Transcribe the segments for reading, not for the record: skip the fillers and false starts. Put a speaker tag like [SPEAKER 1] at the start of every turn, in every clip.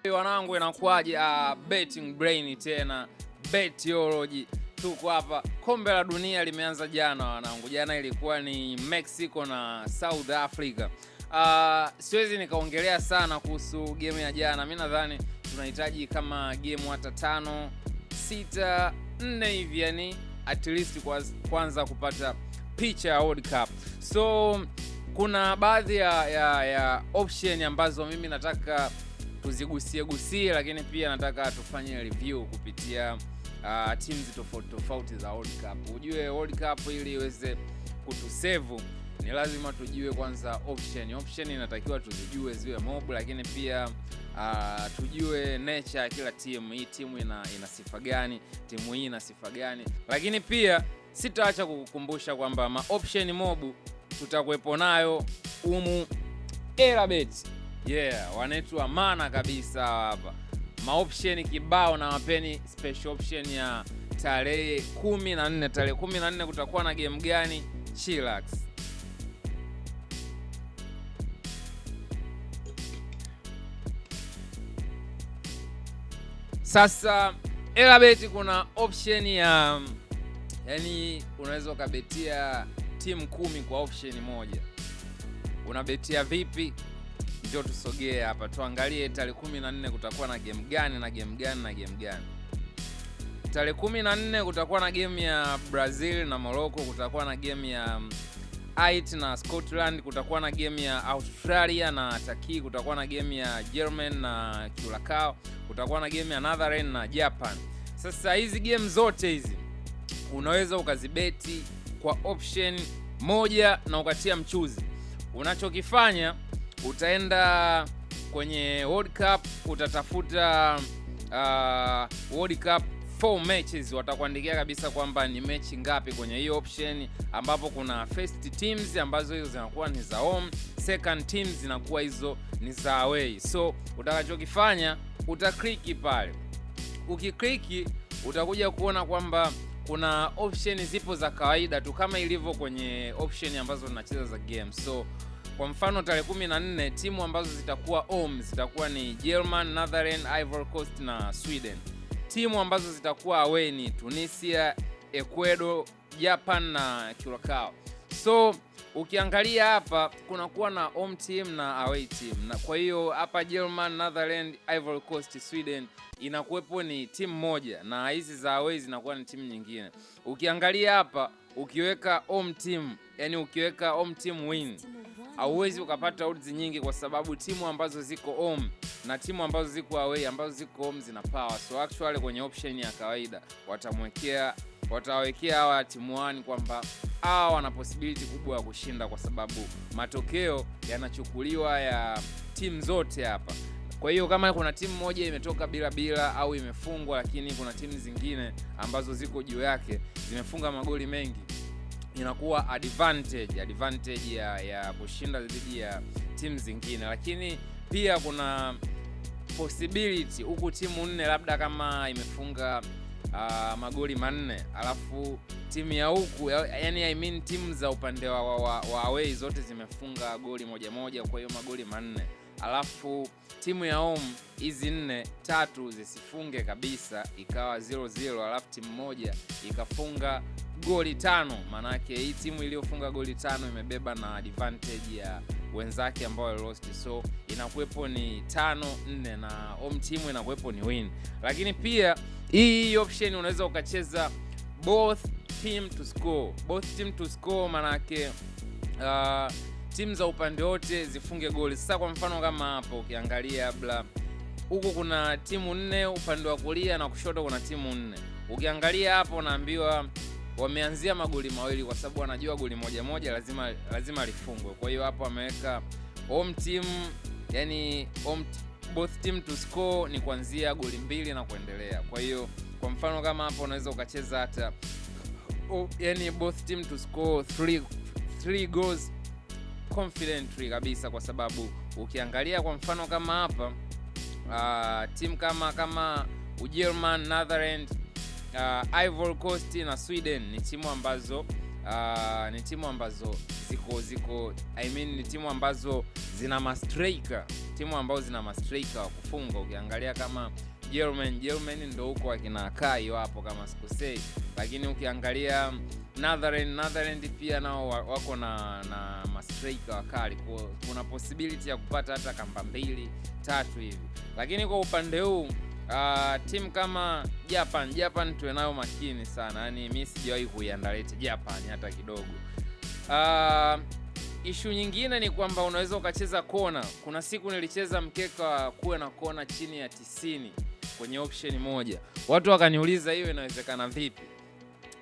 [SPEAKER 1] Wanangu, inakuwaje? Betting Brain tena Betiology, tuko hapa. Kombe la dunia limeanza jana wanangu, jana ilikuwa ni Mexico na South Africa. Siwezi nikaongelea sana kuhusu game ya jana. Mi nadhani tunahitaji kama game hata tano, sita, nne hivi, yani at least kwanza kupata picha ya World Cup. So kuna baadhi ya option ambazo mimi nataka tuzigusie gusie, lakini pia nataka tufanye review kupitia teams tofauti tofauti za World Cup. Ujue World Cup ili iweze kutusave ni lazima tujue kwanza option. Option inatakiwa tuzijue ziwe mob, lakini pia tujue nature ya kila timu. Hii timu ina sifa gani? Timu hii ina sifa gani? Lakini pia sitaacha kukukumbusha kwamba ma option mob tutakuwepo nayo umu Elabet. Yeah, wanaitwa maana kabisa hapa. Maoption kibao na wapeni special option ya tarehe 14. Tarehe 14 kutakuwa na game gani? Chillax. Sasa Elabet kuna option ya, yani unaweza ukabetia timu 10 kwa option moja. Unabetia vipi? Njoo tusogee hapa tuangalie tarehe 14 kutakuwa na game gani na game gani na game gani. Tarehe 14 kutakuwa na game ya Brazil na Morocco, kutakuwa na game ya Haiti na Scotland, kutakuwa na game ya Australia na Turkey, kutakuwa na game ya German na Curacao, kutakuwa na game ya Netherlands na Japan. Sasa hizi game zote hizi unaweza ukazibeti kwa option moja na ukatia mchuzi. Unachokifanya, utaenda kwenye World Cup, utatafuta World Cup 4 matches, watakuandikia kabisa kwamba ni mechi ngapi kwenye hiyo option, ambapo kuna first teams ambazo hizo zinakuwa ni za home, second teams zinakuwa hizo ni za away. So utakachokifanya, utaclick pale. Ukiclick utakuja kuona kwamba kuna option zipo za kawaida tu kama ilivyo kwenye option ambazo tunacheza za game. So kwa mfano tarehe 14 timu ambazo zitakuwa home zitakuwa ni German, Netherlands, Ivory Coast na Sweden. Timu ambazo zitakuwa away ni Tunisia, Ecuador, Japan na Curacao. So ukiangalia hapa kunakuwa na home team na away team, na kwa hiyo hapa German, Netherlands, Ivory Coast, Sweden inakuwepo ni timu moja na hizi za away zinakuwa ni timu nyingine. Ukiangalia hapa ukiweka home team, yani ukiweka home team win, hauwezi ukapata odds nyingi kwa sababu timu ambazo ziko home na timu ambazo ziko away, ambazo ziko home zina power. So actually kwenye option ya kawaida watawekea hawa timu 1 kwamba hawa wana possibility kubwa ya kushinda kwa sababu matokeo yanachukuliwa ya timu zote hapa. Kwa hiyo kama kuna timu moja imetoka bila bila au imefungwa, lakini kuna timu zingine ambazo ziko juu yake zimefunga magoli mengi, inakuwa advantage ya kushinda dhidi ya timu zingine. Lakini pia kuna possibility huku timu nne labda kama imefunga magoli 4, alafu timu ya huku, yani I mean timu za upande wa away zote zimefunga goli moja moja, kwa hiyo magoli 4, alafu timu ya home hizi nne tatu zisifunge kabisa, ikawa 0-0, alafu timu moja ikafunga goli 5, maanake hii timu iliyofunga goli 5 imebeba na advantage ya wenzake ambao lost, so inakuwepo ni 5-4 na home team inakuwepo ni win. Lakini pia hii option unaweza ukacheza both team to score. Both team to score maanake timu za upande wote zifunge goli. Sasa kwa mfano kama hapo ukiangalia labda huku kuna timu 4 upande wa kulia na kushoto kuna timu 4. Ukiangalia hapo unaambiwa wameanzia magoli 2 kwa sababu wanajua goli moja moja lazima lifungwe. Kwa hiyo hapo wameweka home team, yani home both team to score ni kuanzia goli 2 na kuendelea. Kwa hiyo kwa mfano kama hapo unaweza ukacheza hata yani both team to score 3 goals confidently kabisa, kwa sababu ukiangalia kwa mfano kama hapa timu kama Ujerumani, Netherlands, Ivory Coast na Sweden ni timu ambazo ni timu ambazo ziko I mean, ni timu ambazo zina mastriker, timu ambazo zina mastriker wa kufunga. Ukiangalia kama Germany ndo huko akina Kai wapo kama sikosei, lakini ukiangalia Netherland pia nao wako na mastriker wakali. Kuna possibility ya kupata hata kamba 2 3 hivi. Lakini kwa upande huu timu kama Japan tuwe nayo makini sana. Yaani mimi sijawahi kuiandalia Japan hata kidogo. Issue nyingine ni kwamba unaweza ukacheza kona. Kuna siku nilicheza mkeka kuwe na kona chini ya 90 kwenye option moja. Watu wakaniuliza hiyo inawezekana vipi?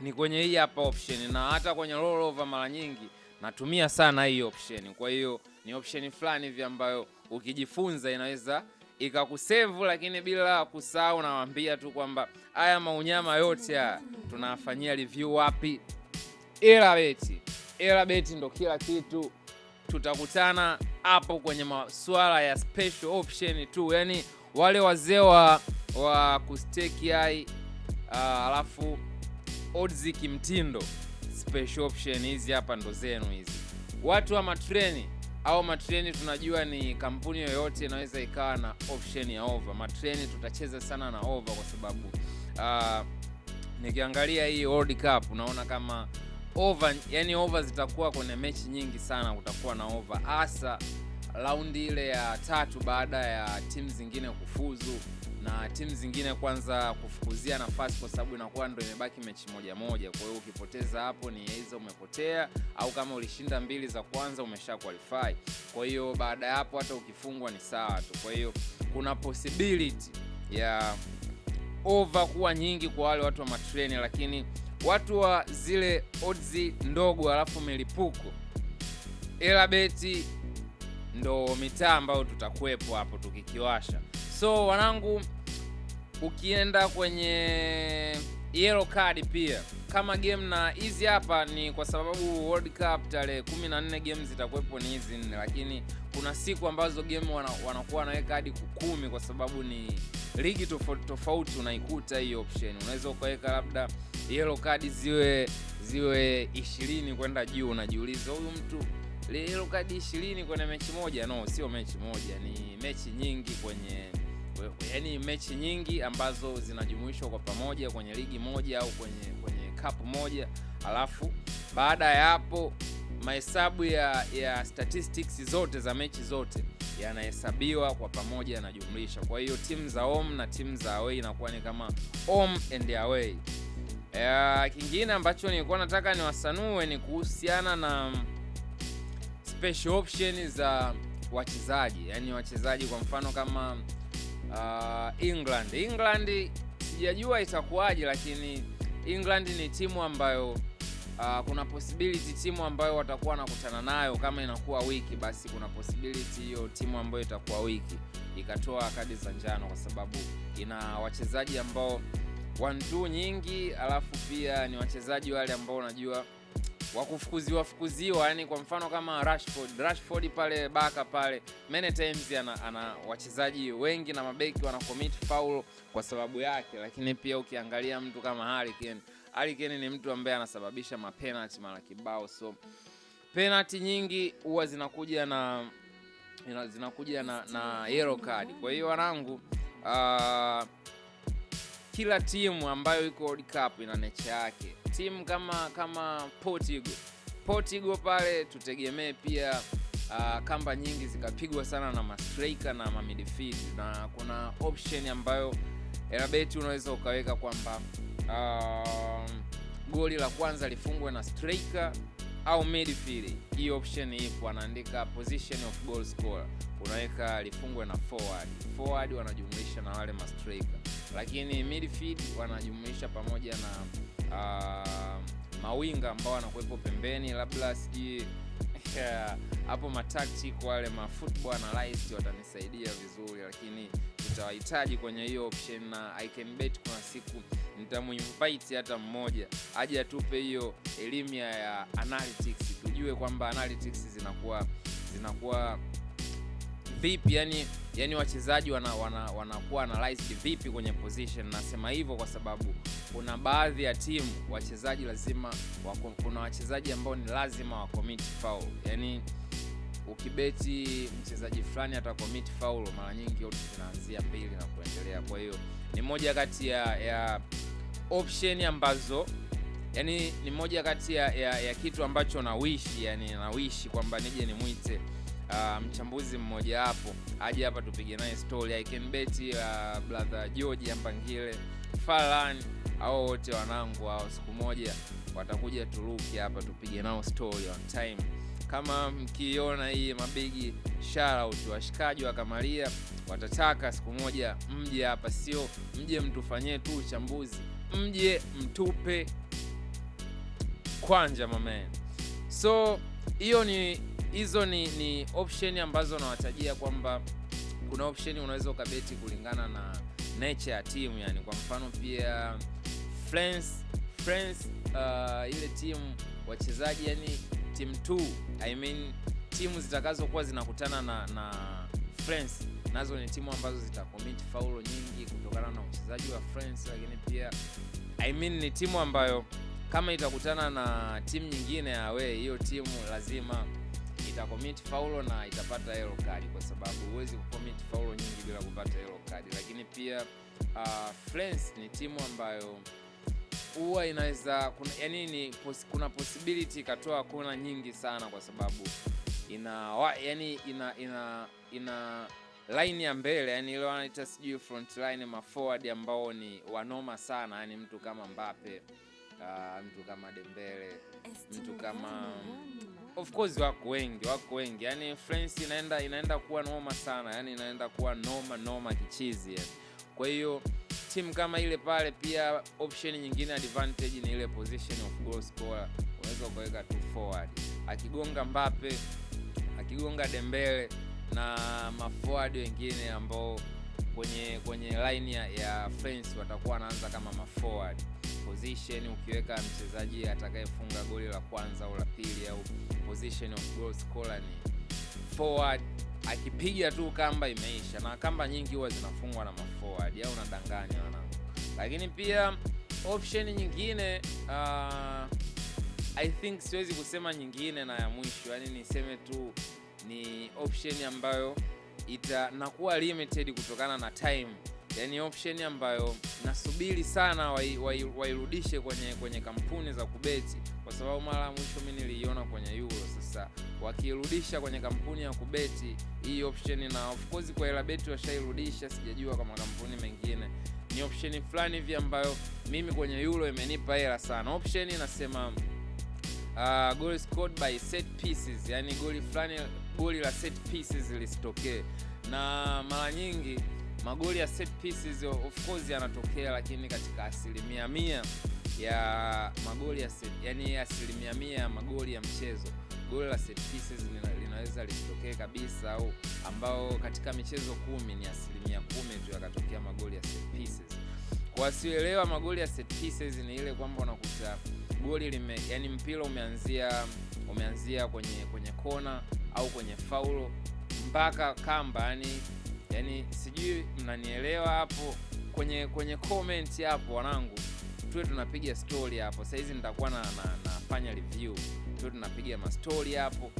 [SPEAKER 1] Ni kwenye hii hapa option, na hata kwenye rollover mara nyingi natumia sana hii option. Kwa hiyo ni option fulani hivi ambayo ukijifunza inaweza ikakusave, lakini bila kusahau nawaambia tu kwamba haya maunyama yote haya tunafanyia review wapi? Elabeti. Elabeti ndo kila kitu. Tutakutana hapo kwenye masuala ya special option tu, yani wale wazee wa kustake hai, alafu odds kimtindo, special option hizi hapa ndo zenu hizi. Watu wa matreni au matreni tunajua ni kampuni yoyote inaweza ikawa na option ya over. Matreni tutacheza sana na over kwa sababu nikiangalia hii World Cup unaona kama over, yani over zitakuwa kwenye mechi nyingi sana, kutakuwa na over hasa raundi ile ya 3 baada ya timu zingine kufuzu na timu zingine kwanza kufukuzia nafasi, kwa sababu inakuwa ndio imebaki mechi moja moja. Kwa hiyo ukipoteza hapo ni hizo umepotea, au kama ulishinda 2 za kwanza umesha qualify. Kwa hiyo baada ya hapo hata ukifungwa ni sawa tu. Kwa hiyo kuna possibility ya over kuwa nyingi kwa wale watu wa matreni, lakini watu wa zile odds ndogo alafu milipuko, Elabeti ndo mitaa ambayo tutakuepo hapo tukikiwasha. So wanangu, ukienda kwenye yellow card pia kama game na hizi hapa ni kwa sababu World Cup tarehe 14 games zitakuepo ni hizi 4, lakini kuna siku ambazo game wanakuwa wanaweka hadi 10 kwa sababu ni ligi tofauti tofauti, unaikuta hiyo option. Unaweza ukaweka labda yellow card ziwe 20 kwenda juu, unajiuliza huyu mtu yellow card 20 kwenye mechi moja? No, sio mechi moja, ni mechi nyingi kwenye, yani mechi nyingi ambazo zinajumuishwa kwa pamoja kwenye ligi moja au kwenye cup moja. Alafu baada ya hapo mahesabu ya statistics zote za mechi zote yanahesabiwa kwa pamoja, yanajumlisha. Kwa hiyo timu za home na timu za away inakuwa ni kama home and away. Kingine ambacho nilikuwa nataka niwasanue ni kuhusiana na special option za wachezaji. Yani wachezaji kwa mfano kama England sijajua itakuwaje, lakini England ni timu ambayo kuna possibility timu ambayo watakuwa wanakutana nayo kama inakuwa wiki, basi kuna possibility hiyo timu ambayo itakuwa wiki ikatoa kadi za njano, kwa sababu ina wachezaji ambao 1-2 nyingi, alafu pia ni wachezaji wale ambao unajua wakufukuziwa fukuziwa. Yani kwa mfano kama Rashford pale baka pale many times ana wachezaji wengi na mabeki wana commit foul kwa sababu yake. Lakini pia ukiangalia mtu kama Harry Kane ni mtu ambaye anasababisha mapenalty mara kibao, so penalty nyingi huwa zinakuja na yellow card. Kwa hiyo wanangu, kila timu ambayo iko World Cup ina nature yake. Timu kama Portugal pale tutegemee pia kamba nyingi zikapigwa sana na ma-striker na ma-midfield, na kuna option ambayo Elabeti unaweza ukaweka kwamba goli la kwanza lifungwe na striker au midfield. Hii option ipo, anaandika position of goal scorer, unaweka lifungwe na forward. Forward wanajumlisha na wale ma-striker, lakini midfield wanajumlisha pamoja na mawinga ambao wanakuwepo pembeni, labda sijui hapo matactic wale ma football analyst watanisaidia vizuri, lakini tutawahitaji kwenye hiyo option, na I can bet kuna siku nitamuinvite hata mmoja aje atupe hiyo elimu ya analytics, tujue kwamba analytics zinakuwa Vipi yani wachezaji wanakuwa analyzed vipi kwenye position. Nasema hivyo kwa sababu kuna baadhi ya timu wachezaji lazima wako, kuna wachezaji ambao ni lazima wa commit foul. Yani ukibeti mchezaji fulani ata commit foul, mara nyingi odds zinaanzia 2 na kuendelea. Kwa hiyo ni moja kati ya option ambazo, yani ni moja kati ya kitu ambacho na wish, yani na wish kwamba nije nimwite mchambuzi mmoja hapo aje hapa tupige naye story. I can bet brother George Ambangile, Falan, au wote wanangu hao siku moja watakuja turuki hapa tupige nao story on time. Kama mkiona hii mabigi shout out washikaji wa Kamaria watataka siku moja mje hapa, sio mje mtufanyie tu uchambuzi, mje mtupe kwanja my. So hiyo ni hizo ni option ambazo nawatajia kwamba kuna option unaweza ukabeti kulingana na nature ya timu. Yani kwa mfano pia France, ile timu wachezaji, yani team 2, I mean timu zitakazokuwa zinakutana na France nazo ni timu ambazo zitacommit faulo nyingi kutokana na uchezaji wa France, lakini pia I mean ni timu ambayo kama itakutana na timu nyingine ya away, hiyo timu lazima itacommit faulo na itapata yellow card, kwa sababu huwezi kucommit faulo nyingi bila kupata yellow card. Lakini pia France ni timu ambayo huwa inaweza kuna, yani kuna possibility ikatoa kona nyingi sana, kwa sababu yani ina line ya mbele, yani ile wanaita sijui front line, ma forward ambao ni wanoma sana, yani mtu kama Mbappe, mtu kama Dembele, mtu kama, of course wako wengi. Yani France inaenda kuwa noma sana, yani inaenda kuwa noma noma kichizi yani. Kwa hiyo timu kama ile pale, pia option nyingine advantage ni ile position of goal scorer, unaweza ukaweka tu forward akigonga Mbappe, akigonga Dembele na maforward wengine ambao kwenye line ya France watakuwa wanaanza kama maforward position. Ukiweka mchezaji atakayefunga goli la kwanza au la pili au position of goal scorer ni forward, akipiga tu kamba imeisha, na kamba nyingi huwa zinafungwa na maforward, au unadanganya wanangu? Lakini pia option nyingine, I think siwezi kusema nyingine na ya mwisho, yani niseme tu ni option ambayo ita nakuwa limited kutokana na time, yani option ambayo nasubiri sana wairudishe kwenye kampuni za kubeti, kwa sababu mara ya mwisho mimi niliiona kwenye Euro. Sasa wakiirudisha kwenye kampuni ya kubeti hii option, na of course kwa Helabeti washairudisha, sijajua kwa makampuni mengine. Ni option fulani hivi ambayo mimi kwenye Euro imenipa hela sana. Option inasema goal scored by set pieces, yani goli fulani, goli la set pieces lisitokee, na mara nyingi magoli ya set pieces of course yanatokea, lakini katika 100% ya magoli ya set, yani 100% ya magoli ya mchezo goli la set pieces linaweza lisitokee kabisa, au ambao katika michezo 10 ni 10% tu yakatokea magoli ya set pieces. Kwa wasioelewa, magoli ya set pieces ni ile kwamba unakuta goli lime, yani mpira umeanzia kwenye kona au kwenye faulo mpaka kamba, yani sijui mnanielewa hapo kwenye comment hapo wanangu, tuwe tunapiga story hapo. Saizi nitakuwa na nafanya review, tuwe tunapiga mastori hapo,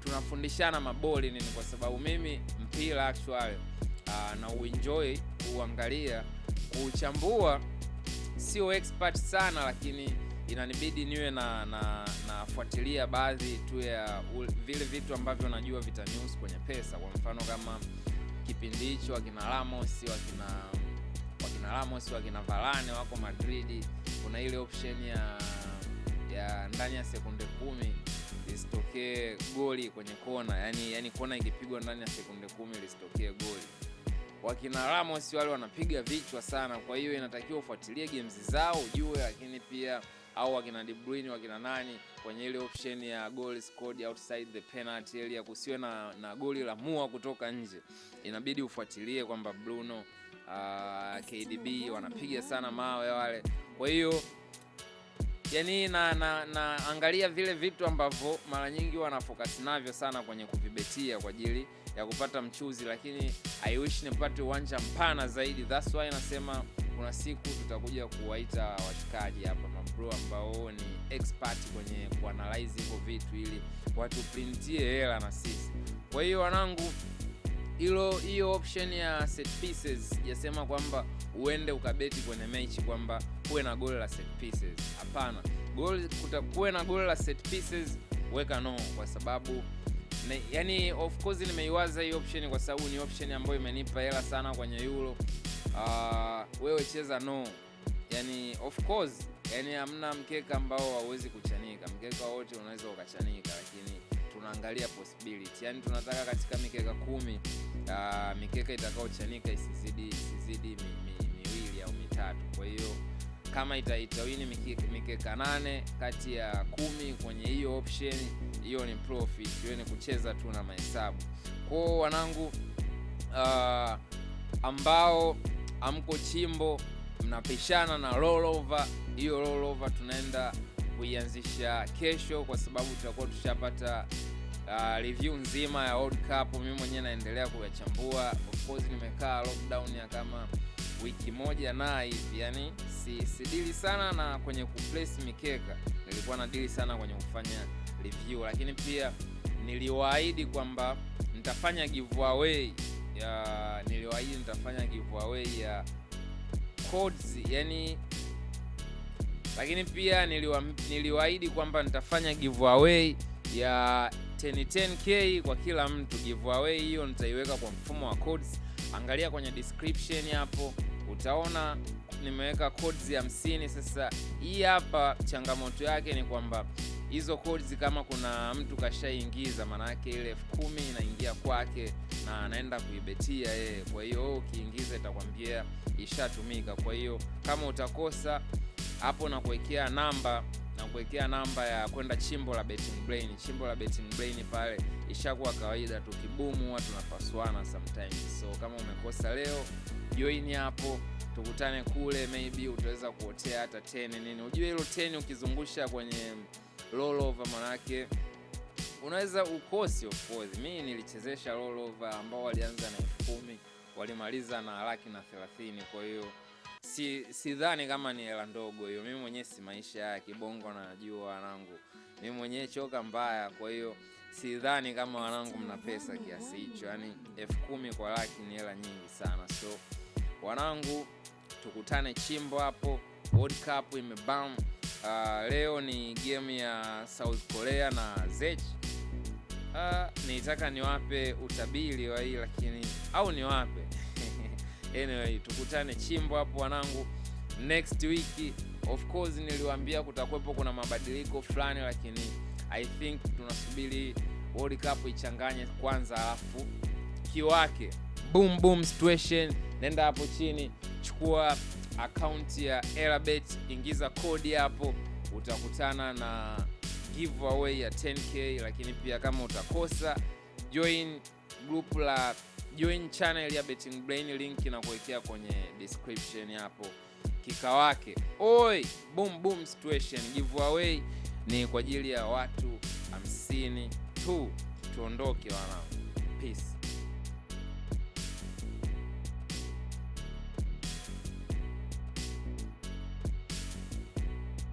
[SPEAKER 1] tunafundishana maboli nini, kwa sababu mimi mpira actually na uenjoy kuangalia, kuchambua sio expert sana, lakini inanibidi niwe na nafuatilia baadhi tu ya vile vitu ambavyo najua vitanihusu kwenye pesa. Kwa mfano kama kipindi hicho wakina Ramos, wakina Varane wako Madrid, kuna ile option ya ndani ya sekunde 10 lisitokee goli kwenye kona, yani kona ikipigwa ndani ya sekunde 10 lisitokee goli. Wakina Ramos wale wanapiga vichwa sana, kwa hiyo inatakiwa ufuatilie games zao ujue, lakini pia au wakina De Bruyne, wakina nani kwenye ile option ya goal scored outside the penalty area, kusiwe na goli la mua kutoka nje, inabidi ufuatilie kwamba Bruno, KDB wanapiga sana mawe wale, kwa hiyo Yani na angalia vile vitu ambavyo mara nyingi wana focus navyo sana kwenye kuvibetia kwa ajili ya kupata mchuzi, lakini I wish nipate uwanja mpana zaidi. That's why nasema kuna siku tutakuja kuwaita washikaji hapa, mabro ambao ni expert kwenye kuanalyze hivyo vitu ili watuprintie hela na sisi. Kwa hiyo wanangu, hilo hiyo option ya set pieces, sijasema kwamba uende ukabeti kwenye mechi kwamba kuwe na goli la set pieces. Hapana, goli kuwe na goli la set pieces, weka no, kwa sababu yani of course nimeiwaza hii option kwa sababu ni option ambayo imenipa hela sana kwenye Euro. Wewe cheza no, yani of course, yani hamna mkeka ambao hauwezi kuchanika. Mkeka wote unaweza ukachanika, lakini tunaangalia possibility, yani tunataka katika mikeka 10 mikeka itakaochanika isizidi miwili au mitatu. Kwa hiyo kama itawini mikeka 8 kati ya 10 kwenye hiyo option, hiyo ni profit. Hiyo ni kucheza tu na mahesabu. Kwa hiyo wanangu, ambao amko chimbo mnapishana na rollover, hiyo rollover tunaenda kuianzisha kesho kwa sababu tutakuwa tushapata review nzima ya World Cup. Mimi mwenyewe naendelea kuyachambua. Of course nimekaa lockdown ya kama wiki moja na hivi, yani sidili sana na kwenye kuplace mikeka, nilikuwa na deal sana kwenye kufanya review, lakini pia niliwaahidi kwamba nitafanya giveaway ya, niliwaahidi nitafanya giveaway ya codes, yani lakini pia niliwaahidi kwamba nitafanya giveaway ya 10K kwa kila mtu. Giveaway hiyo nitaiweka kwa mfumo wa codes. Angalia kwenye description hapo utaona nimeweka codes 50. Sasa hii hapa changamoto yake ni kwamba hizo codes kama kuna mtu kashaingiza, maana yake ile 10,000 inaingia kwake na anaenda kuibetia yeye. Kwa hiyo wewe ukiingiza itakwambia ishatumika. Kwa hiyo kama utakosa hapo, na kuwekea namba na kuwekea namba ya kwenda chimbo la Betting Brain. Chimbo la Betting Brain pale ishakuwa kawaida, tukibumu huwa tunapasuana sometimes. So kama umekosa leo, join hapo, tukutane kule, maybe utaweza kuotea hata 10 nini. Ujue hilo 10 ukizungusha kwenye rollover, manake unaweza ukosi. Of course mimi nilichezesha rollover ambao walianza na 10,000 walimaliza na 130,000. Kwa hiyo sidhani kama ni hela ndogo hiyo. Mimi mwenyewe si maisha ya kibongo, najua wanangu, mimi mwenyewe choka mbaya. Kwa hiyo sidhani kama wanangu mna pesa kiasi hicho, yani 10,000 kwa laki ni hela nyingi sana. So wanangu, tukutane chimbo hapo. World Cup imebam. Leo ni game ya South Korea na Czech. Nitaka niwape utabiri wa hii lakini au niwape anyway, tukutane chimbo hapo wanangu next week. Of course niliwaambia kutakuwepo kuna mabadiliko fulani, lakini I think tunasubiri World Cup ichanganye kwanza, alafu kiwake boom boom situation. Nenda hapo chini, chukua akaunti ya Elabet, ingiza kodi hapo, utakutana na giveaway ya 10K. Lakini pia kama utakosa, join group la join channel ya Betting Brain, link inakuwekea kwenye description hapo. Kikawake oi, boom boom situation. Giveaway ni kwa ajili ya watu 50 tu. Tuondoke wanangu, peace.